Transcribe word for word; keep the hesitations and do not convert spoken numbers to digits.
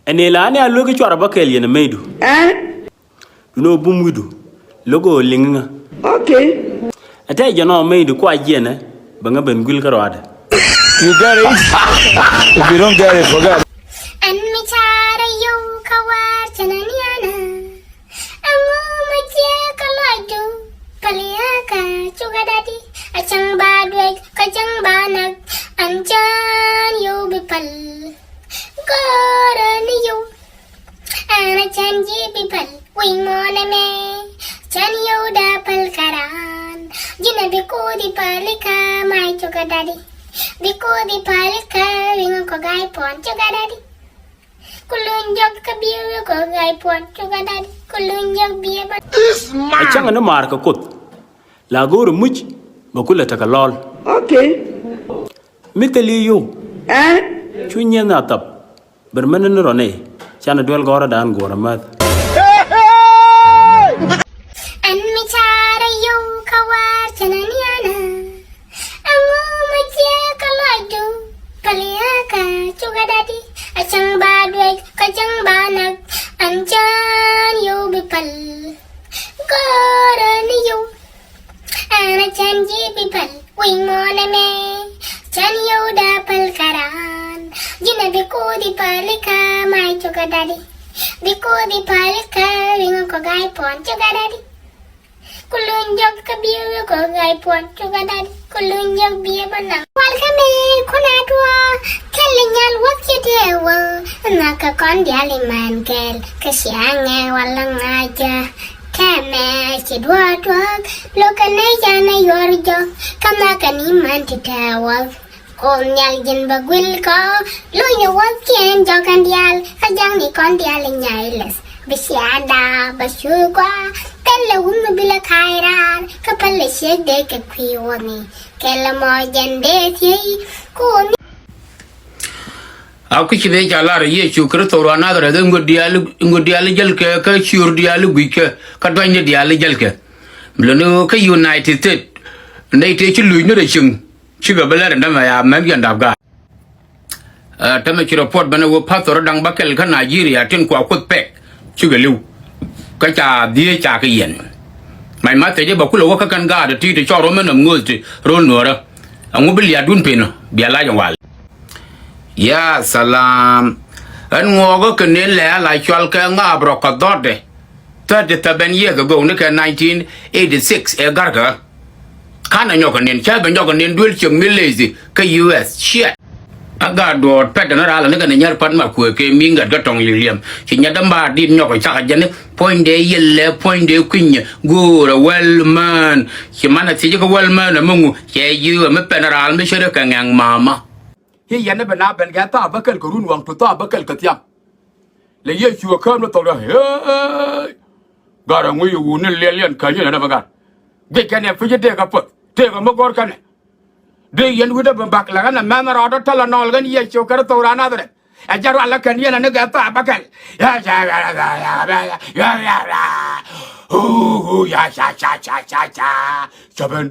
Ɛn ëë la ni a luek i̱ cuarɛ bä kɛɛl yɛn ɛ meydu. Ɛɛ? Duno bum wi̱du. Lo̱k ɣöö liŋ ŋä. Okay. Ɛ tɛy jɛ nɔ meydu kua jiɛnɛ bɛ ŋä ben guil kä rɔadɛ. You get it? If you don't get it, forget it. Ɛn mi carɛ yio̱w kä wäär cɛ nɛ nianɛ. Ɛŋu mi ciɛ kä lɔcdu päl yɛ kä cukɛ dadi. A cäŋ ba duec kä cäŋ ba näk. Ɛn cän yio̱w bi päl. Gɔrɛ ni yio̱w. Ɛn a cän ji̱ bi päl wi̱i̱ muɔ̱ɔ̱n ɛmɛ. Cän yio̱w dee päl käraan. Ji̱n a bi ko̱o̱th i̱ päl ikä mac cukɛ dadi. Bi ko̱o̱th i̱ päl ikä wi̱i̱ ŋä kɔ ga̱a̱c puɔ̱n cukɛ dadi. Ku luny jɔk kä biɛ wek kɔ ga̱a̱c puɔ̱n cukɛ dadi. Ku luny jɔk biɛ bä. A cäŋ ni maar kɛ Kuoth. La go̱o̱rɛ muc bɛ kulɛ tekɛ lɔl. Okay. Mi thil i̱ yio̱w. Ɛɛ? Cu nyieth na thap. Ber mɛn ni rɔ nɛy. Canɛ duel gɔ̱rä dan guɔ̱rä mäth. Ɛn mi carɛ yio̱w kä wäär cɛ nɛ nianɛ. Ɛŋu mi ciɛ kä lɔcdu päl yɛ kä cukɛ dadi. A cäŋ ba duec kä cäŋ ba näk. Ɛn cän yio̱w bi päl. Gɔrɛ ni yio̱w. Ɛn a cän ji̱ bi päl wi̱i̱ muɔ̱ɔ̱n ɛmɛ. Cän yio̱w dee päl käraan. Ji̱n a bi ko̱o̱th i̱ päl ikä mac cukɛ dadi. Bi ko̱o̱th i̱ päl ikä wi̱i̱ ŋä kɔ ga̱a̱c puɔ̱n cukɛ dadi. Ku luny jɔk kä biɛ wek kɔ ga̱a̱c puɔ̱n cukɛ dadi. Ku luny jɔk biɛ bä naŋ. Wal kä mëë kun a tuɔɔk kɛl i̱ nyal wäth ci tëë wä. Nhɔk kɛ kɔn diaal i̱ män kɛl kä ciaŋɛ wal ŋa̱cä. Kɛmɛ ci duɔ̱ɔ̱r tuɔ̱ɔ̱k lo̱kɛ nɛy canɛ yuɔr jɔk. Kä nhɔk kɛ ni män ti tëë wä. Kuoth Nhial ji̱n bä guil kɔ. Luny i̱ wäthkiɛn jɔk kɛn diaal kä ja̱ŋ ni kɔn diaal i̱ nyay lɛth. Bi ciaanda bä cu gɔaa. Thilɛ wun mi bi lɛ ka̱a̱c raar kä pälɛ ciek dee kɛ kui̱ wäni. Kɛlɛ mɔ jɛn dee thiey ku ni. A kui̱ci bee ca lar Yecu Kritho rɔ Nadharɛth, ŋut diaal, ŋut diaal jäl kɛ, kä ciöör diaal guic kɛ, kä duanyni diaal jäl kɛ. Luni kä United States, nɛy tëë ci luc ni rɛ cieŋ, cikɛ bi lɛr ɛn dämɛ ya mɛn yɛn dap gaat. Ɛ, tämɛ ci report bɛn ɛ wä pastor da̱ŋ bä kɛl kä Nigeria tin kua Kuoth pɛk cikɛ li̱w. Kä ca dhiec ca kɛ yɛn. Mac ma thiec ɛ bä kulɛ wä kä kɛn gaat ɛ ti̱i̱t ɛ cɔɔr wä mɛn ɛ ŋoth ti ro̱l nuɔ̱ɔ̱rä. Ɛŋu bi liaatdun pen ɔ bia lac ɛn wal. Ya salam. Ɛn ŋuɔɔkä kɛ nen lɛ ala cual kɛ ŋaap rɔ kɛ dhɔtdɛ. Thirty seven years ago ni kɛ nineteen eighty six ɛ garkä. Kanɛ nyɔk kɛ nen cä bɛ nyɔk kɛ nen duel ciek mi lazy kä U S. Shit. A gaat duɔɔt pɛt dɛn ral ni kɛ ni nyär pat ma kuɛ kɛ mi ŋät kä tɔŋ liɛm ci nyat däm ba dit nyɔk cakɛ jɛn puɔ̱nydɛ yɛlɛ puɔ̱nydɛ kuinyɛ go̱o̱rɛ wɛl mään. Ci manɛ thiec kä wɛl mään ɛ mi ŋu cɛ yiö ɛ mi pɛn ral mi ce̱tkɛ kɛ ŋɛŋ mama. Ci yɛn ni bi na ben kɛ thaap bä kɛl kɛ run waŋ tu thaap bä kɛl kɛ thiam. Lɛ Yecu ɛ kääm ni thɔk dee, hey. Gat ɛ ŋui̱c i̱ wuni liɛl yɛn käny yɛn ɛ dee bä gat. Guic kɛn ɛ pi̱c i̱ tëëk ɛ puɔth tëëk ɛ mi gɔ̱r kɛnɛ. Dee yɛn wi̱cdɛ bi bak lɛ ɣän ɛ mɛnh rɔɔdä tälɛ nɔɔl ɣän Yecu Kritho raan Nadharɛth. Ɛ jɛn rual ɛ kɛn yɛn ɛ ni kɛ thaap bä kɛl. Ya ca ya ca ca ca ca ca. Cäpɛn.